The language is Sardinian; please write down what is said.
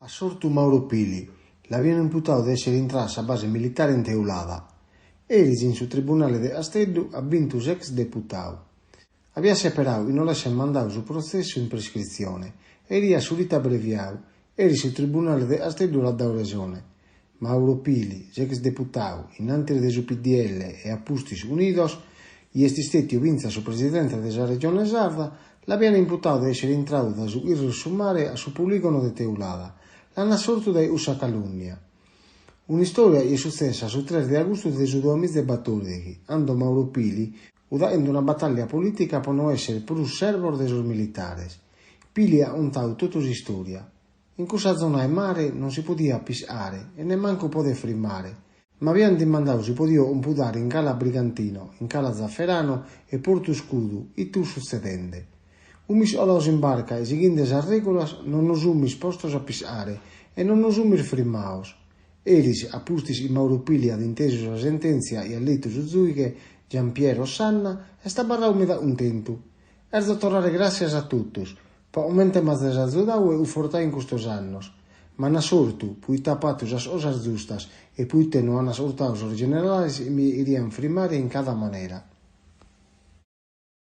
Assortu Mauro Pili, l'avian imputadu de èssere intradu a sa base militare in Teulada. Eris in su tribunale de Casteddu at bintu s'ex deputadu. Aviat seperadu chi no l'essent mandadu su protzessu in prescritzione e cheriat su ritu abreviadu, eris su tribunale de Casteddu l'at dadu resone. Mauro Pili, s'ex deputadu, in antis de su PDL e a pustis Unidos, chi est istètiu fintzas su presidente de sa Regione Sarda, l'avian imputadu de èssere intradu dae su chirru 'e su mare a su polìgono de Teulada. L'an assortu dae cussa calùnnia. Un'istòria chi est sutzessa su tres de agustu de su duamiza e batòrdighi, ando Mauro Pili fut aghende una batàllia polìtica pro no èssere prus servos de sos militares. Pili at contadu totu s'istòria. In cussa zona 'e mare non si podiat piscare e nemmancu poder frimmare. M'avian dimandadu si podio compudare in Cala Brigantino, in Cala Zafferano e Portu Scudu, ite fut sutzedende. Umis colados in barca e sighende sas règulas non nos umis postos a piscare e non nos umis frimmados. Eris, a pustis chi Mauro Pili at intesu sa sentèntzia e at letu su zùighe, Giampiero Sanna, est abarradu meda cuntentu. Cherzo torrare gràssias a totus, Po comente m'azes azudau e cunfortau in custos annos. M'an assortu, puite apo atu sas cosas zustas e puite no an ascurtau sos generales chi mi cherian frimmare in cada manera.